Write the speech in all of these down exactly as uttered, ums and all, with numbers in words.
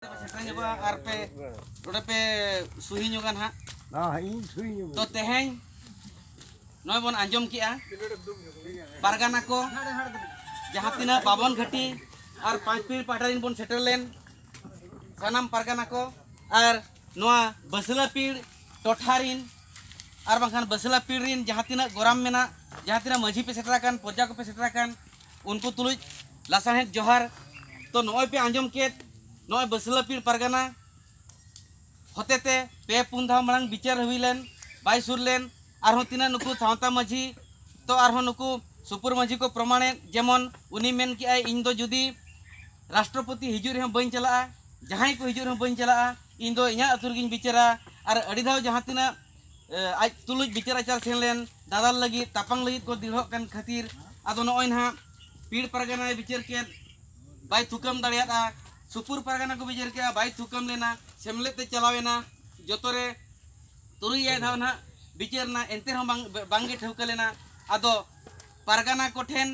ᱥᱮᱴᱮᱨ ᱧᱚᱜᱚᱜᱼᱟ ᱟᱨ ᱯᱮ ᱱᱚᱰᱮ ᱯᱮ ᱥᱩᱦᱤ ᱧᱚᱜᱟ ᱱᱟᱦᱟᱜ᱾ ᱦᱮᱸ, ᱤᱧ ᱥᱩᱭ ᱧᱚᱜ᱾ ᱛᱚ ᱛᱮᱦᱮᱧ ᱱᱚᱜᱼᱚᱭ ᱵᱚᱱ ᱟᱸᱡᱚᱢ ᱠᱮᱜᱼᱟ, ᱯᱟᱨᱜᱟᱱᱟ ᱠᱚ ᱡᱟᱦᱟᱸ ᱛᱤᱱᱟᱹᱜ ᱵᱟᱵᱚᱱ ᱜᱷᱟᱹᱴᱤ ᱟᱨ ᱯᱟᱸᱪ ᱯᱤᱲ ᱯᱟᱦᱴᱟ ᱨᱮᱱ ᱵᱚᱱ ᱥᱮᱴᱮᱨ ᱞᱮᱱ, ᱥᱟᱱᱟᱢ ᱯᱟᱨᱜᱟᱱᱟ ᱠᱚ ᱟᱨ ᱱᱚᱣᱟ ᱵᱟᱹᱥᱞᱟᱹ ᱯᱤᱲ ᱴᱚᱴᱷᱟ ᱨᱤᱱ ᱟᱨ ᱵᱟᱝᱠᱷᱟᱱ ᱵᱟᱹᱥᱞᱟᱹ ᱯᱤᱲ ᱨᱤᱱ ᱡᱟᱦᱟᱸ ᱛᱤᱱᱟᱹᱜ ᱜᱚᱨᱟᱢ ᱢᱮᱱᱟᱜ, ᱡᱟᱦᱟᱸ ᱛᱤᱱᱟᱹᱜ ᱢᱟᱹᱡᱷᱤ ᱯᱮ ᱥᱮᱴᱮᱨ ᱟᱠᱟᱱ, ᱯᱨᱚᱡᱟ ᱠᱚᱯᱮ ᱥᱮᱴᱮᱨ ᱟᱠᱟᱱ, ᱩᱱᱠᱩ ᱛᱩᱞᱩᱡ ᱞᱟᱥᱟᱲᱦᱮᱫ ᱡᱚᱦᱟᱨ᱾ ᱛᱚ ᱱᱚᱜᱼᱚᱭ ᱯᱮ ᱟᱸᱡᱚᱢ ᱠᱮᱫ, ᱱᱚᱜᱼᱚᱭ ᱵᱟᱹᱥᱞᱟᱹ ᱯᱤᱲ ᱯᱟᱨᱜᱟᱱᱟ ᱦᱚᱛᱮᱛᱮ ᱯᱮ ᱯᱩᱱ ᱫᱷᱟᱣ ᱢᱟᱲᱟᱝ ᱵᱤᱪᱟᱹᱨ ᱦᱩᱭ ᱞᱮᱱ, ᱵᱟᱭ ᱥᱩᱨ ᱞᱮᱱ᱾ ᱟᱨᱦᱚᱸ ᱛᱤᱱᱟᱹᱜ ᱱᱩᱠᱩ ᱥᱟᱶᱛᱟ ᱢᱟᱹᱡᱷᱤ, ᱛᱚ ᱟᱨᱦᱚᱸ ᱱᱩᱠᱩ ᱥᱩᱯᱩᱨ ᱢᱟᱹᱡᱷᱤ ᱠᱚ ᱯᱨᱚᱢᱟᱬᱮᱫ, ᱡᱮᱢᱚᱱ ᱩᱱᱤ ᱢᱮᱱ ᱠᱮᱜᱼᱟᱭ, "ᱤᱧ ᱫᱚ ᱡᱩᱫᱤ ᱨᱟᱥᱴᱨᱚᱯᱚᱛᱤ ᱦᱤᱡᱩᱜ ᱨᱮᱦᱚᱸ ᱵᱟᱹᱧ ᱪᱟᱞᱟᱜᱼᱟ, ᱡᱟᱦᱟᱸᱭ ᱠᱚ ᱦᱤᱡᱩᱜ ᱨᱮᱦᱚᱸ ᱵᱟᱹᱧ ᱪᱟᱞᱟᱜᱼᱟ, ᱤᱧ ᱫᱚ ᱤᱧᱟᱹᱜ ᱟᱹᱛᱩ ᱨᱮᱜᱤᱧ ᱵᱤᱪᱟᱹᱨᱟ᱾" ᱟᱨ ᱟᱹᱰᱤ ᱫᱷᱟᱣ ᱡᱟᱦᱟᱸ ᱛᱤᱱᱟᱹᱜ ᱮ, ᱟᱡ ᱛᱩᱞᱩᱡ ᱵᱤᱪᱟᱹᱨ ᱟᱪᱟᱨ ᱥᱮᱱ ᱞᱮᱱ, ᱫᱟᱫᱟᱞ ᱞᱟᱹᱜᱤᱫ, ᱛᱟᱯᱟᱝ ᱞᱟᱹᱜᱤᱫ ᱠᱚ ᱫᱤᱲᱦᱚᱜ ᱠᱟᱱ ᱠᱷᱟᱹᱛᱤᱨ ᱟᱫᱚ ᱱᱚᱜᱼᱚᱭ ᱱᱟᱦᱟᱜ ᱯᱤᱲ ᱯᱟᱨᱜᱟᱱᱟᱭ ᱵᱤᱪᱟᱹᱨ ᱠᱮᱫ, ᱵᱟᱭ ᱛᱷᱩᱠᱟᱹᱢ ᱫᱟᱲᱮᱭᱟᱫᱼᱟ᱾ ᱥᱩᱯᱩᱨ ᱯᱟᱨᱜᱟᱱᱟ ᱠᱚ ᱵᱤᱪᱟᱹᱨ ᱠᱮᱫᱼᱟ, ᱵᱟᱭ ᱛᱷᱩᱠᱟᱹᱢ ᱞᱮᱱᱟ, ᱥᱮᱢᱞᱮᱫ ᱛᱮ ᱪᱟᱞᱟᱣ ᱮᱱᱟ᱾ ᱡᱚᱛᱚ ᱨᱮ ᱛᱩᱨᱩᱭ ᱮᱭᱟᱭ ᱫᱷᱟᱣ ᱱᱟᱦᱟᱜ ᱵᱤᱪᱟᱹᱨ ᱮᱱᱟ, ᱮᱱᱛᱮ ᱨᱮᱦᱚᱸ ᱵᱟᱝ, ᱵᱟᱝᱜᱮ ᱴᱷᱟᱹᱣᱠᱟᱹ ᱞᱮᱱᱟ᱾ ᱟᱫᱚ ᱯᱟᱨᱜᱟᱱᱟ ᱠᱚᱴᱷᱮᱱ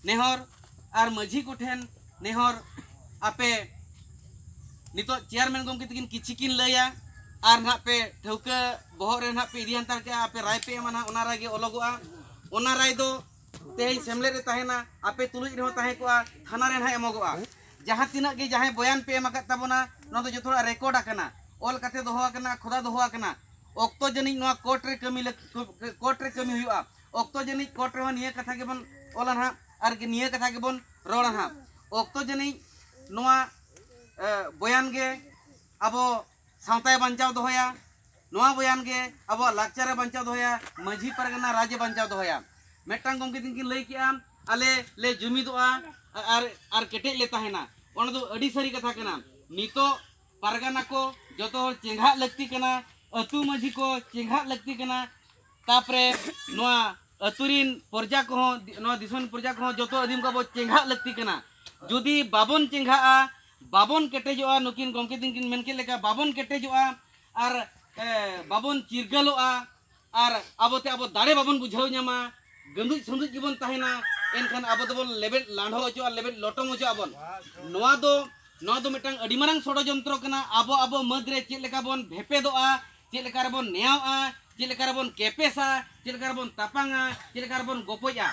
ᱱᱮᱦᱚᱨ ᱟᱨ ᱢᱟᱹᱡᱷᱤ ᱠᱚᱴᱷᱮᱱ ᱱᱮᱦᱚᱨ, ᱟᱯᱮ ᱱᱤᱛᱚᱜ ᱪᱮᱭᱟᱨᱢᱮᱱ ᱜᱚᱢᱠᱮ ᱛᱟᱹᱠᱤᱱ ᱠᱤᱪᱷᱤ ᱠᱤᱱ ᱞᱟᱹᱭᱟ ᱟᱨ ᱱᱟᱦᱟᱜ ᱯᱮ ᱴᱷᱟᱹᱣᱠᱟᱹ ᱵᱚᱦᱚᱜ ᱨᱮ ᱱᱟᱦᱟᱜ ᱯᱮ ᱤᱫᱤ ᱦᱟᱱᱛᱟᱲ ᱠᱮᱜᱼᱟ, ᱟᱯᱮ ᱨᱟᱭ ᱯᱮ ᱮᱢᱟ ᱱᱟᱦᱟᱜ, ᱚᱱᱟ ᱨᱟᱭ ᱜᱮ ᱚᱞᱚᱜᱚᱜᱼᱟ᱾ ᱚᱱᱟ ᱨᱟᱭ ᱫᱚ ᱛᱮᱦᱮᱧ ᱥᱮᱢᱞᱮᱫ ᱨᱮ ᱛᱟᱦᱮᱱᱟ, ᱟᱯᱮ ᱛᱩᱞᱩᱡ ᱨᱮᱦᱚᱸ ᱛᱟᱦᱮᱸ ᱠᱚᱜᱼᱟ, ᱛᱷᱟᱱᱟ ᱨᱮ ᱱᱟᱦᱟᱜ ᱮᱢᱚᱜᱚᱜᱼᱟ᱾ ᱡᱟᱦᱟᱸ ᱛᱤᱱᱟᱹᱜ ᱜᱮ ᱡᱟᱦᱟᱸᱭ ᱵᱚᱭᱟᱱ ᱯᱮ ᱮᱢ ᱟᱠᱟᱫ ᱛᱟᱵᱚᱱᱟ, ᱱᱚᱣᱟ ᱫᱚ ᱡᱚᱛᱚ ᱦᱚᱲᱟᱜ ᱨᱮᱠᱚᱨᱰ ᱟᱠᱟᱱᱟ, ᱚᱞ ᱠᱟᱛᱮ ᱫᱚᱦᱚ ᱟᱠᱟᱱᱟ, ᱠᱷᱚᱫᱟ ᱫᱚᱦᱚ ᱟᱠᱟᱱᱟ᱾ ᱚᱠᱛᱚ ᱡᱟᱹᱱᱤᱡ ᱱᱚᱣᱟ ᱠᱳᱨᱴ ᱨᱮ ᱠᱟᱹᱢᱤ ᱞᱟᱹᱠ-, ᱠᱳᱨᱴ ᱨᱮ ᱠᱟᱹᱢᱤ ᱦᱩᱭᱩᱜᱼᱟ᱾ ᱚᱠᱛᱚ ᱡᱟᱹᱱᱤᱡ ᱠᱳᱨᱴ ᱨᱮᱦᱚᱸ ᱱᱤᱭᱟᱹ ᱠᱟᱛᱷᱟ ᱜᱮᱵᱚᱱ ᱚᱞᱟ ᱱᱟᱦᱟᱜ ᱟᱨ ᱱᱤᱭᱟᱹ ᱠᱟᱛᱷᱟ ᱜᱮᱵᱚᱱ ᱨᱚᱲᱟ ᱱᱟᱦᱟᱜ᱾ ᱚᱠᱛᱚ ᱡᱟᱹᱱᱤᱡ ᱱᱚᱣᱟ ᱮ, ᱵᱚᱭᱟᱱ ᱜᱮ ᱟᱵᱚ ᱥᱟᱶᱛᱟᱭ ᱵᱟᱧᱪᱟᱣ ᱫᱚᱦᱚᱭᱟ, ᱱᱚᱣᱟ ᱵᱚᱭᱟᱱ ᱜᱮ ᱟᱵᱚᱣᱟᱜ ᱞᱟᱠᱪᱟᱨᱮ ᱵᱟᱧᱪᱟᱣ ᱫᱚᱦᱚᱭᱟ, ᱢᱟᱹᱡᱷᱤ ᱯᱟᱨᱜᱟᱱᱟ ᱨᱟᱡᱽ ᱮ ᱵᱟᱧᱪᱟᱣ ᱫᱚᱦᱚᱭᱟ᱾ ᱢᱤᱫᱴᱟᱝ ᱜᱚᱢᱠᱮ ᱛᱤᱠᱤᱱ ᱞᱟᱹᱭ ᱠᱮᱜᱼᱟ, "ᱟᱞᱮ ᱞᱮ ᱡᱩᱢᱤᱫᱚᱜᱼᱟ ᱟᱨ, ᱟᱨ ᱠᱮᱴᱮᱡ ᱞᱮ ᱛᱟᱦᱮᱱᱟ", ᱚᱱᱟ ᱫᱚ ᱟᱹᱰᱤ ᱥᱟᱹᱨᱤ ᱠᱟᱛᱷᱟ ᱠᱟᱱᱟ᱾ ᱱᱤᱛᱚᱜ ᱯᱟᱨᱜᱟᱱᱟ ᱠᱚ ᱡᱚᱛᱚ ᱦᱚᱲ ᱪᱮᱸᱜᱷᱟᱜ ᱞᱟᱹᱠᱛᱤ ᱠᱟᱱᱟ, ᱟᱹᱛᱩ ᱢᱟᱹᱡᱷᱤ ᱠᱚ ᱪᱮᱸᱜᱷᱟᱜ ᱞᱟᱹᱠᱛᱤ ᱠᱟᱱᱟ, ᱛᱟᱯᱚᱨᱮ ᱱᱚᱣᱟ ᱟᱹᱛᱩ ᱨᱤᱱ ᱯᱨᱚᱡᱟ ᱠᱚᱦᱚᱸ, ᱱᱚᱣᱟ ᱫᱤᱥᱚᱢ ᱯᱨᱚᱡᱟ ᱠᱚᱦᱚᱸ ᱡᱚᱛᱚ ᱟᱹᱫᱤᱢ ᱠᱚ ᱟᱵᱚ ᱪᱮᱸᱜᱷᱟᱜ ᱞᱟᱹᱠᱛᱤ ᱠᱟᱱᱟ᱾ ᱡᱩᱫᱤ ᱵᱟᱵᱚᱱ ᱪᱮᱸᱜᱷᱟᱜᱼᱟ, ᱵᱟᱵᱚᱱ ᱠᱮᱴᱮᱡᱚᱜᱼᱟ, ᱱᱩᱠᱤᱱ ᱜᱚᱢᱠᱮ ᱛᱤᱠᱤᱱ ᱢᱮᱱ ᱠᱮᱫ ᱞᱮᱠᱟ ᱵᱟᱵᱚᱱ ᱠᱮᱴᱮᱡᱚᱜᱼᱟ ᱟᱨ ᱮ, ᱵᱟᱵᱚᱱ ᱪᱤᱨᱜᱟᱹᱞᱚᱜᱼᱟ ᱟᱨ ᱟᱵᱚᱛᱮ ᱟᱵᱚ ᱫᱟᱲᱮ ᱵᱟᱵᱚᱱ ᱵᱩᱡᱷᱟᱹᱣ ᱧᱟᱢᱟ, ᱜᱟᱹᱱᱫᱩᱡ ᱥᱩᱱᱫᱩᱡ ᱜᱮᱵᱚᱱ ᱛᱟᱦᱮᱱᱟ, ᱮᱱᱠᱷᱟᱱ ᱟᱵᱚ ᱫᱚᱵᱚᱱ ᱞᱮᱵᱮᱫ ᱞᱟᱸᱰᱷᱚ ᱚᱪᱚᱜᱼᱟ, ᱞᱮᱵᱮᱫ ᱞᱚᱴᱚᱢ ᱚᱪᱚᱜ ᱟᱵᱚᱱ᱾ ᱱᱚᱣᱟ ᱫᱚ ᱱᱚᱣᱟ ᱫᱚ ᱢᱤᱫᱴᱟᱝ ᱟᱹᱰᱤ ᱢᱟᱨᱟᱝ ᱥᱚᱲᱚᱡᱚᱱᱛᱨᱚ ᱠᱟᱱᱟ᱾ ᱟᱵᱚ ᱟᱵᱚ ᱢᱟᱹᱫᱽ ᱨᱮ ᱪᱮᱫ ᱞᱮᱠᱟ ᱵᱚᱱ ᱵᱷᱮᱯᱮᱫᱚᱜᱼᱟ, ᱪᱮᱫ ᱞᱮᱠᱟ ᱨᱮᱵᱚᱱ ᱱᱮᱭᱟᱣᱜᱼᱟ, ᱪᱮᱫ ᱞᱮᱠᱟ ᱨᱮᱵᱚᱱ ᱠᱮᱯᱮᱥᱟ, ᱪᱮᱫ ᱞᱮᱠᱟ ᱨᱮᱵᱚᱱ ᱛᱟᱯᱟᱝᱟ, ᱪᱮᱫ ᱞᱮᱠᱟ ᱨᱮᱵᱚᱱ ᱜᱚᱯᱚᱡᱼᱟ,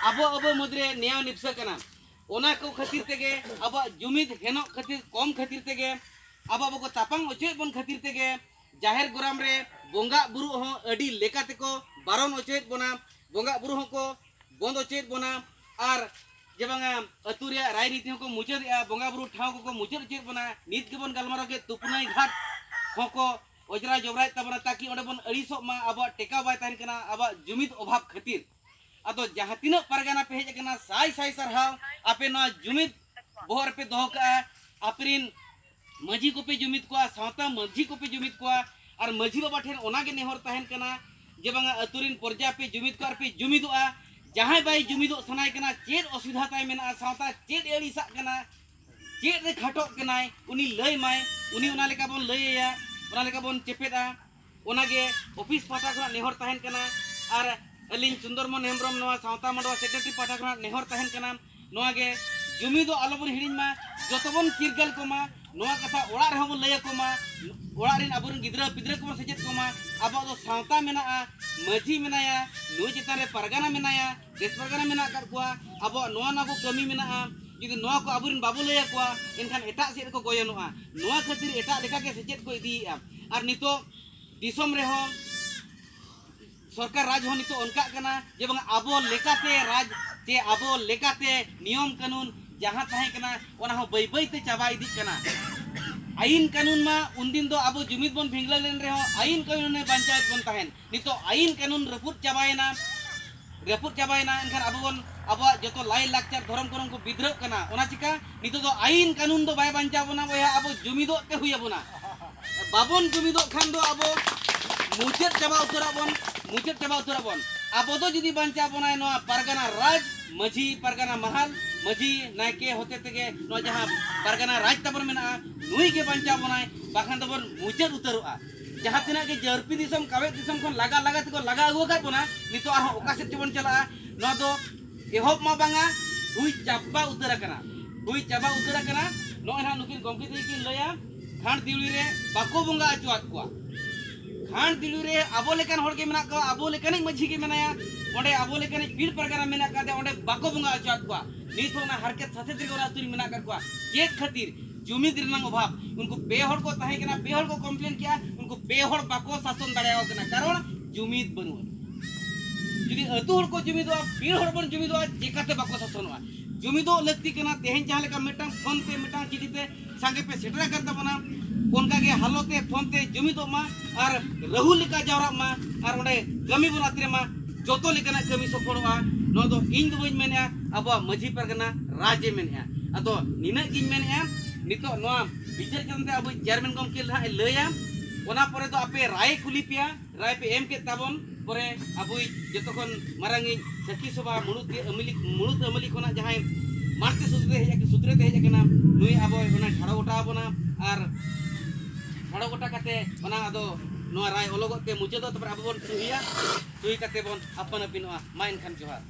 ᱟᱵᱚ ᱟᱵᱚ ᱢᱟᱹᱫᱽ ᱨᱮ ᱱᱮᱭᱟᱣ ᱱᱤᱯᱥᱟᱹ ᱠᱟᱱᱟ᱾ ᱚᱱᱟ ᱠᱚ ᱠᱷᱟᱹᱛᱤᱨ ᱛᱮᱜᱮ, ᱟᱵᱚᱣᱟᱜ ᱡᱩᱢᱤᱫ ᱦᱮᱱᱚᱜ ᱠᱷᱟᱹᱛᱤᱨ, ᱠᱚᱢ ᱠᱷᱟᱹᱛᱤᱨ ᱛᱮᱜᱮ, ᱟᱵᱚ ᱟᱵᱚ ᱠᱚ ᱛᱟᱯᱟᱢ ᱚᱪᱚᱭᱮᱫ ᱵᱚᱱ ᱠᱷᱟᱹᱛᱤᱨ ᱛᱮᱜᱮ, ᱡᱟᱦᱮᱨ ᱜᱚᱨᱟᱢ ᱨᱮ ᱵᱚᱸᱜᱟ ᱵᱩᱨᱩ ᱦᱚᱸ ᱟᱹᱰᱤ ᱞᱮᱠᱟ ᱛᱮᱠᱚ ᱵᱟᱨᱚᱱ ᱚᱪᱚᱭᱮᱫ ᱵᱚᱱᱟ, ᱵᱚᱸᱜᱟ ᱵᱩᱨᱩ ᱦᱚᱸᱠᱚ ᱵᱚᱱᱫ ᱚᱪᱚᱭᱮᱫ ᱵᱚᱱᱟ᱾ ᱟᱨ ᱡᱮ ᱵᱟᱝᱟ, ᱟᱹᱛᱩ ᱨᱮᱭᱟᱜ ᱨᱟᱡᱽᱱᱤᱛᱤ ᱦᱚᱸᱠᱚ ᱢᱩᱪᱟᱹᱫᱮᱜᱼᱟ, ᱵᱚᱸᱜᱟ ᱵᱩᱨᱩ ᱴᱷᱟᱶ ᱠᱚᱠᱚ ᱢᱩᱪᱟᱹᱫ ᱚᱪᱚᱭᱮᱫ ᱵᱚᱱᱟ᱾ ᱱᱤᱛ ᱜᱮᱵᱚᱱ ᱜᱟᱞᱢᱟᱨᱟᱣ ᱠᱮᱫ, ᱛᱩᱯᱩᱱᱟᱹᱭ ᱜᱷᱟᱴ ᱦᱚᱸᱠᱚ ᱚᱡᱽᱨᱟ ᱡᱚᱵᱽᱨᱟᱭᱮᱫ ᱛᱟᱵᱚᱱᱟ, ᱛᱟᱠᱤ ᱚᱸᱰᱮ ᱵᱚᱱ ᱟᱹᱲᱤᱥᱚᱜ ᱢᱟ, ᱟᱵᱚᱣᱟᱜ ᱴᱮᱠᱟᱣ ᱵᱟᱭ ᱛᱟᱦᱮᱱ ᱠᱟᱱᱟ ᱟᱵᱚᱣᱟᱜ ᱡᱩᱢᱤᱫ ᱚᱵᱷᱟᱵᱽ ᱠᱷᱟᱹᱛᱤᱨ᱾ ᱟᱫᱚ ᱡᱟᱦᱟᱸ ᱛᱤᱱᱟᱹᱜ ᱯᱟᱨᱜᱟᱱᱟ ᱯᱮ ᱦᱮᱡ ᱟᱠᱟᱱᱟ, ᱥᱟᱭ ᱥᱟᱭ ᱥᱟᱨᱦᱟᱣ, ᱟᱯᱮ ᱱᱚᱣᱟ ᱡᱩᱢᱤᱫ ᱵᱚᱦᱚᱜ ᱨᱮᱯᱮ ᱫᱚᱦᱚ ᱠᱟᱜᱼᱟ᱾ ᱟᱯᱮᱨᱤᱱ ᱢᱟᱹᱡᱷᱤ ᱠᱚᱯᱮ ᱡᱩᱢᱤᱫ ᱠᱚᱣᱟ, ᱥᱟᱶᱛᱟ ᱢᱟᱹᱡᱷᱤ ᱠᱚᱯᱮ ᱡᱩᱢᱤᱫ ᱠᱚᱣᱟ, ᱟᱨ ᱢᱟᱹᱡᱷᱤ ᱵᱟᱵᱟ ᱴᱷᱮᱱ ᱚᱱᱟᱜᱮ ᱱᱮᱦᱚᱨ ᱛᱟᱦᱮᱱ ᱠᱟᱱᱟ ᱡᱮ ᱵᱟᱝᱟ, ᱟᱹᱛᱩ ᱨᱤᱱ ᱯᱚᱨᱡᱟ ᱯᱮ ᱡᱩᱢᱤᱫ ᱠᱚᱣᱟ ᱟᱨ ᱯᱮ ᱡᱩᱢᱤᱫᱚᱜᱼᱟ᱾ ᱡᱟᱦᱟᱸᱭ ᱵᱟᱭ ᱡᱩᱢᱤᱫᱚᱜ ᱥᱟᱱᱟᱭ ᱠᱟᱱᱟ, ᱪᱮᱫ ᱚᱥᱩᱵᱤᱫᱷᱟ ᱛᱟᱭ ᱢᱮᱱᱟᱜᱼᱟ, ᱥᱟᱶᱛᱟ ᱪᱮᱫ ᱮ ᱟᱹᱲᱤᱥᱟᱜ ᱠᱟᱱᱟ, ᱪᱮᱫ ᱨᱮ ᱠᱷᱟᱴᱚᱜ ᱠᱟᱱᱟᱭ, ᱩᱱᱤ ᱞᱟᱹᱭ ᱢᱟᱭ, ᱩᱱᱤ ᱚᱱᱟ ᱞᱮᱠᱟ ᱵᱚᱱ ᱞᱟᱹᱭ ᱟᱭᱟ, ᱚᱱᱟ ᱞᱮᱠᱟ ᱵᱚᱱ ᱪᱮᱯᱮᱫᱼᱟ᱾ ᱚᱱᱟᱜᱮ ᱚᱯᱷᱤᱥ ᱯᱟᱦᱴᱟ ᱠᱷᱚᱱᱟᱜ ᱱᱮᱦᱚᱨ ᱛᱟᱦᱮᱱ ᱠᱟᱱᱟ᱾ ᱟᱨ ᱟᱹᱞᱤᱧ ᱥᱩᱱᱫᱚᱨ ᱢᱳᱦᱚᱱ ᱦᱮᱢᱵᱨᱚᱢ, ᱱᱚᱣᱟ ᱥᱟᱶᱛᱟ ᱢᱟᱰᱣᱟ ᱥᱮᱠᱨᱮᱴᱟᱨᱤ ᱯᱟᱦᱴᱟ ᱠᱷᱚᱱᱟᱜ ᱱᱮᱦᱚᱨ ᱛᱟᱦᱮᱱ ᱠᱟᱱᱟ, ᱱᱚᱣᱟ ᱜᱮ ᱡᱩᱢᱤᱫᱚᱜ ᱟᱞᱚᱵᱚᱱ ᱦᱤᱲᱤᱧ ᱢᱟ, ᱡᱚᱛᱚ ᱵᱚᱱ ᱪᱤᱨᱜᱟᱹᱞ ᱠᱚᱢᱟ, ᱱᱚᱣᱟ ᱠᱟᱛᱷᱟ ᱚᱲᱟᱜ ᱨᱮᱦᱚᱸ ᱵᱚᱱ ᱞᱟᱹᱭ ᱟᱠᱚ ᱢᱟ, ᱚᱲᱟᱜ ᱨᱮᱱ ᱟᱵᱚᱨᱮᱱ ᱜᱤᱫᱽᱨᱟᱹ ᱯᱤᱫᱽᱨᱟᱹ ᱠᱚᱵᱚᱱ ᱥᱮᱪᱮᱫ ᱠᱚᱢᱟ᱾ ᱟᱵᱚᱣᱟᱜ ᱫᱚ ᱥᱟᱶᱛᱟ ᱢᱮᱱᱟᱜᱼᱟ, ᱢᱟᱹᱡᱷᱤ ᱢᱮᱱᱟᱭᱟ, ᱱᱩᱭ ᱪᱮᱛᱟᱱ ᱨᱮ ᱯᱟᱨᱜᱟᱱᱟ ᱢᱮᱱᱟᱭᱟ, ᱫᱮᱥ ᱯᱟᱨᱜᱟᱱᱟ ᱢᱮᱱᱟᱜ ᱟᱠᱟᱫ ᱠᱚᱣᱟ, ᱟᱵᱚᱣᱟᱜ ᱱᱚᱣᱟ ᱱᱚᱣᱟ ᱠᱚ ᱠᱟᱹᱢᱤ ᱢᱮᱱᱟᱜᱼᱟ᱾ ᱡᱩᱫᱤ ᱱᱚᱣᱟ ᱠᱚ ᱟᱵᱚᱨᱮᱱ ᱵᱟᱵᱚ ᱞᱟᱹᱭ ᱟᱠᱚᱣᱟ, ᱮᱱᱠᱷᱟᱱ ᱮᱴᱟᱜ ᱥᱮᱫ ᱨᱮᱠᱚ ᱜᱚᱭᱚᱱᱚᱜᱼᱟ᱾ ᱱᱚᱣᱟ ᱠᱷᱟᱹᱛᱤᱨ ᱮᱴᱟᱜ ᱞᱮᱠᱟᱜᱮ ᱥᱮᱪᱮᱫ ᱠᱚ ᱤᱫᱤᱭᱮᱫᱼᱟ᱾ ᱟᱨ ᱱᱤᱛᱚᱜ ᱫᱤᱥᱚᱢ ᱨᱮᱦᱚᱸ ᱥᱚᱨᱠᱟᱨ ᱨᱟᱡᱽ ᱦᱚᱸ ᱱᱤᱛᱚᱜ ᱚᱱᱠᱟᱜ ᱠᱟᱱᱟ ᱡᱮ ᱵᱟᱝ, ᱟᱵᱚ ᱞᱮᱠᱟᱛᱮ ᱨᱟᱡᱽ, ᱪᱮ ᱟᱵᱚ ᱞᱮᱠᱟᱛᱮ ᱱᱤᱭᱚᱢ ᱠᱟᱹᱱᱩᱱ ᱡᱟᱦᱟᱸ ᱛᱟᱦᱮᱸ ᱠᱟᱱᱟ, ᱚᱱᱟ ᱦᱚᱸ ᱵᱟᱹᱭ ᱵᱟᱹᱭ ᱛᱮ ᱪᱟᱵᱟ ᱤᱫᱤᱜ ᱠᱟᱱᱟ᱾ ᱟᱹᱭᱤᱱ ᱠᱟᱹᱱᱩᱱ ᱢᱟ ᱩᱱᱫᱤᱱ ᱫᱚ ᱟᱵᱚ ᱡᱩᱢᱤᱫ ᱵᱚᱱ ᱵᱷᱤᱝᱞᱟᱹ ᱞᱮᱱ ᱨᱮᱦᱚᱸ, ᱟᱹᱭᱤᱱ ᱠᱟᱹᱱᱩᱱ ᱮ ᱵᱟᱧᱪᱟᱣᱮᱫ ᱵᱚᱱ ᱛᱟᱦᱮᱸᱫ᱾ ᱱᱤᱛᱚᱜ ᱟᱹᱭᱤᱱ ᱠᱟᱹᱱᱩᱱ ᱨᱟᱹᱯᱩᱫ ᱪᱟᱵᱟᱭᱮᱱᱟ, ᱨᱟᱹᱯᱩᱫ ᱪᱟᱵᱟᱭᱮᱱᱟ, ᱮᱱᱠᱷᱟᱱ ᱟᱵᱚ ᱵᱚᱱ, ᱟᱵᱚᱣᱟᱜ ᱡᱚᱛᱚ ᱞᱟᱭ ᱞᱟᱠᱪᱟᱨ, ᱫᱷᱚᱨᱚᱢ ᱠᱚᱨᱚᱢ ᱠᱚ ᱵᱤᱫᱽᱨᱟᱹᱜ ᱠᱟᱱᱟ᱾ ᱚᱱᱟ ᱪᱤᱠᱟ ᱱᱤᱛᱚᱜ ᱫᱚ ᱟᱹᱭᱤᱱ ᱠᱟᱹᱱᱩᱱ ᱫᱚ ᱵᱟᱭ ᱵᱟᱧᱪᱟᱣ ᱵᱚᱱᱟ ᱵᱚᱭᱦᱟ, ᱟᱵᱚ ᱡᱩᱢᱤᱫᱚᱜ ᱛᱮ ᱦᱩᱭ ᱟᱵᱚᱱᱟ᱾ ᱵᱟᱵᱚᱱ ᱡᱩᱢᱤᱫᱚᱜ ᱠᱷᱟᱱ ᱫᱚ ᱟᱵᱚ ᱢᱩᱪᱟᱹᱫ ᱪᱟᱵᱟ ᱩᱛᱟᱹᱨᱚᱜ ᱵᱚᱱ, ᱢᱩᱪᱟᱹᱫ ᱪᱟᱵᱟ ᱩᱛᱟᱹᱨᱚᱜ ᱵᱚᱱ᱾ ᱟᱵᱚ ᱫᱚ ᱡᱩᱫᱤ ᱵᱟᱧᱪᱟᱣ ᱵᱚᱱᱟᱭ ᱱᱚᱣᱟ ᱯᱟᱨᱜᱟᱱᱟ ᱨᱟᱡᱽ, ᱢᱟᱹᱡᱷᱤ ᱯᱟᱨᱜᱟᱱᱟ ᱢᱟᱦᱟᱞ, ᱢᱟᱹᱡᱷᱤ ᱱᱟᱭᱠᱮ ᱦᱚᱛᱮ ᱛᱮᱜᱮ ᱱᱚᱣᱟ ᱡᱟᱦᱟᱸ ᱯᱟᱨᱜᱟᱱᱟ ᱨᱟᱡᱽ ᱛᱟᱵᱚᱱ ᱢᱮᱱᱟᱜᱼᱟ, ᱱᱩᱭ ᱜᱮ ᱵᱟᱧᱪᱟᱣ ᱵᱚᱱᱟᱭ, ᱵᱟᱠᱷᱟᱱ ᱫᱚᱵᱚᱱ ᱢᱩᱪᱟᱹᱫ ᱩᱛᱟᱹᱨᱚᱜᱼᱟ᱾ ᱡᱟᱦᱟᱸ ᱛᱤᱱᱟᱹᱜ ᱜᱮ ᱡᱟᱹᱨᱯᱤ ᱫᱤᱥᱚᱢ, ᱠᱟᱣᱮᱫ ᱫᱤᱥᱚᱢ ᱠᱷᱚᱱ ᱞᱟᱜᱟ ᱞᱟᱜᱟ ᱛᱮᱠᱚ ᱞᱟᱜᱟ ᱟᱹᱜᱩ ᱟᱠᱟᱫ ᱵᱚᱱᱟ, ᱱᱤᱛᱚᱜ ᱟᱨᱦᱚᱸ ᱚᱠᱟ ᱥᱮᱫ ᱪᱚᱵᱚᱱ ᱪᱟᱞᱟᱜᱼᱟ? ᱱᱚᱣᱟ ᱫᱚ ᱮᱦᱚᱵ ᱢᱟ ᱵᱟᱝᱟ, ᱦᱩᱭ ᱪᱟᱵᱟ ᱩᱛᱟᱹᱨ ᱟᱠᱟᱱᱟ, ᱦᱩᱭ ᱪᱟᱵᱟ ᱩᱛᱟᱹᱨ ᱟᱠᱟᱱᱟ᱾ ᱱᱚᱜᱼᱚᱭ ᱱᱟᱦᱟᱜ ᱱᱩᱠᱤᱱ ᱜᱚᱢᱠᱮ ᱛᱟᱹᱠᱤᱱ ᱠᱤᱱ ᱞᱟᱹᱭᱟ, ᱠᱷᱟᱸᱰ ᱫᱤᱣᱲᱤ ᱨᱮ ᱵᱟᱠᱚ ᱵᱚᱸᱜᱟ ᱦᱚᱪᱚᱣᱟᱫ ᱠᱚᱣᱟ᱾ ᱠᱷᱟᱸᱰ ᱫᱤᱣᱲᱤ ᱨᱮ ᱟᱵᱚ ᱞᱮᱠᱟᱱ ᱦᱚᱲ ᱜᱮ ᱢᱮᱱᱟᱜ ᱠᱚᱣᱟ, ᱟᱵᱚ ᱞᱮᱠᱟᱱᱤᱡ ᱢᱟᱹᱡᱷᱤ ᱜᱮ ᱢᱮᱱᱟᱭᱟ, ᱚᱸᱰᱮ ᱟᱵᱚ ᱞᱮᱠᱟᱱᱤᱡ ᱯᱤᱲ ᱯᱟᱨᱜᱟᱱᱟ ᱢᱮᱱᱟᱜ ᱠᱟᱫᱮᱭᱟ, ᱚᱸᱰᱮ ᱵᱟᱠᱚ ᱵᱚᱸᱜᱟ ᱦᱚᱪᱚᱣᱟᱫ ᱠᱚᱣᱟ᱾ ᱱᱤᱛ ᱦᱚᱸ ᱚᱱᱟ ᱦᱟᱨᱠᱮᱛ ᱥᱟᱥᱮᱛ ᱨᱮᱜᱮ ᱚᱱᱟ ᱟᱹᱛᱩ ᱨᱮ ᱢᱮᱱᱟᱜ ᱠᱟᱫ ᱠᱚᱣᱟ᱾ ᱪᱮᱫ ᱠᱷᱟᱹᱛᱤᱨ? ᱡᱩᱢᱤᱫ ᱨᱮᱱᱟᱜ ᱚᱵᱷᱟᱵᱽ᱾ ᱩᱱᱠᱩ ᱯᱮ ᱦᱚᱲ ᱠᱚ ᱛᱟᱦᱮᱸ ᱠᱟᱱᱟ, ᱯᱮ ᱦᱚᱲ ᱠᱚ ᱠᱚᱢᱯᱞᱮᱱ ᱠᱮᱜᱼᱟ, ᱩᱱᱠᱩ ᱯᱮ ᱦᱚᱲ ᱵᱟᱠᱚ ᱥᱟᱥᱚᱱ ᱫᱟᱲᱮᱭᱟᱠᱚ ᱠᱟᱱᱟ, ᱠᱟᱨᱚᱱ ᱡᱩᱢᱤᱫ ᱵᱟᱹᱱᱩᱜᱼᱟ᱾ ᱡᱩᱫᱤ ᱟᱹᱛᱩ ᱦᱚᱲ ᱠᱚ ᱡᱩᱢᱤᱫᱚᱜᱼᱟ, ᱯᱤᱲ ᱦᱚᱲ ᱵᱚᱱ ᱡᱩᱢᱤᱫᱚᱜᱼᱟ, ᱪᱮᱠᱟᱛᱮ ᱵᱟᱠᱚ ᱥᱟᱥᱚᱱᱚᱜᱼᱟ? ᱡᱩᱢᱤᱫᱚᱜ ᱞᱟᱹᱠᱛᱤ ᱠᱟᱱᱟ᱾ ᱛᱮᱦᱮᱧ ᱡᱟᱦᱟᱸ ᱞᱮᱠᱟ ᱢᱤᱫᱴᱟᱝ ᱯᱷᱳᱱ ᱛᱮ, ᱢᱤᱫᱴᱟᱝ ᱪᱤᱴᱷᱤ ᱛᱮ ᱥᱟᱸᱜᱮ ᱯᱮ ᱥᱮᱴᱮᱨ ᱟᱠᱟᱱ ᱛᱟᱵᱚᱱᱟ, ᱚᱱᱠᱟᱜᱮ ᱦᱟᱞᱚᱛ ᱛᱮ ᱯᱷᱳᱱ ᱛᱮ ᱡᱩᱢᱤᱫᱚᱜ ᱢᱟ ᱟᱨ ᱨᱟᱹᱦᱩᱞ ᱞᱮᱠᱟ ᱡᱟᱣᱨᱟᱜ ᱢᱟ ᱟᱨ ᱚᱸᱰᱮ ᱠᱟᱹᱢᱤ ᱵᱚᱱ ᱟᱛᱨᱮ ᱢᱟ, ᱡᱚᱛᱚ ᱞᱮᱠᱟᱱᱟᱜ ᱠᱟᱹᱢᱤ ᱥᱚᱯᱷᱚᱞᱚᱜᱼᱟ᱾ ᱱᱚᱣᱟ ᱫᱚ ᱤᱧ ᱫᱚ ᱵᱟᱹᱧ ᱢᱮᱱᱮᱜᱼᱟ, ᱟᱵᱚᱣᱟᱜ ᱢᱟᱹᱡᱷᱤ ᱯᱟᱨᱜᱟᱱᱟ ᱨᱟᱡᱽ ᱮ ᱢᱮᱱᱮᱜᱼᱟ᱾ ᱟᱫᱚ ᱱᱤᱱᱟᱹᱜ ᱜᱤᱧ ᱢᱮᱱᱮᱜᱼᱟ, ᱱᱤᱛᱚᱜ ᱱᱚᱣᱟ ᱵᱤᱪᱟᱹᱨ ᱪᱟᱸᱫᱮ ᱟᱵᱚ ᱪᱮᱭᱟᱨᱢᱮᱱ ᱜᱚᱢᱠᱮ ᱱᱟᱦᱟᱜ ᱮ ᱞᱟᱹᱭᱟ, ᱚᱱᱟ ᱯᱚᱨᱮ ᱫᱚ ᱟᱯᱮ ᱨᱟᱭ ᱠᱩᱞᱤ ᱯᱮᱭᱟ, ᱨᱟᱭ ᱯᱮ ᱮᱢ ᱠᱮᱫ ᱛᱟᱵᱚᱱ ᱯᱚᱨᱮ ᱟᱵᱚᱭᱤᱡ ᱡᱚᱛᱚ ᱠᱷᱚᱱ ᱢᱟᱨᱟᱝᱤᱡ ᱥᱟᱹᱠᱷᱤ ᱥᱚᱵᱷᱟ ᱢᱩᱬᱩᱛ ᱟᱹᱢᱟᱹᱞᱤ, ᱢᱩᱬᱩᱛ ᱟᱹᱢᱟᱹᱞᱤ ᱠᱷᱚᱱᱟᱜ ᱡᱟᱦᱟᱸᱭ ᱢᱟᱲᱛᱮ ᱥᱩᱛᱨᱮ ᱦᱮᱡ ᱟᱠᱟᱱ, ᱥᱩᱛᱨᱮ ᱛᱮ ᱦᱮᱡ ᱟᱠᱟᱱᱟ, ᱱᱩᱭ ᱟᱵᱚ ᱚᱱᱟ ᱴᱷᱟᱲᱚ ᱜᱚᱴᱟ ᱟᱵᱚᱱᱟ᱾ ᱟᱨ ᱴᱷᱟᱲᱚ ᱜᱚᱴᱟ ᱠᱟᱛᱮ ᱚᱱᱟ ᱟᱫᱚ ᱱᱚᱣᱟ ᱨᱟᱭ ᱚᱞᱚᱜᱚᱜ ᱛᱮ ᱢᱩᱪᱟᱹᱫᱚᱜ, ᱛᱟᱨᱯᱚᱨᱮ ᱟᱵᱚ ᱵᱚᱱ ᱥᱩᱦᱤᱭᱟ, ᱥᱩᱦᱤ ᱠᱟᱛᱮ ᱵᱚᱱ ᱟᱯᱟᱱ ᱟᱹᱯᱤᱱᱚᱜᱼᱟ᱾ ᱢᱟ ᱮᱱᱠᱷᱟᱱ ᱡᱚᱦᱟᱨ᱾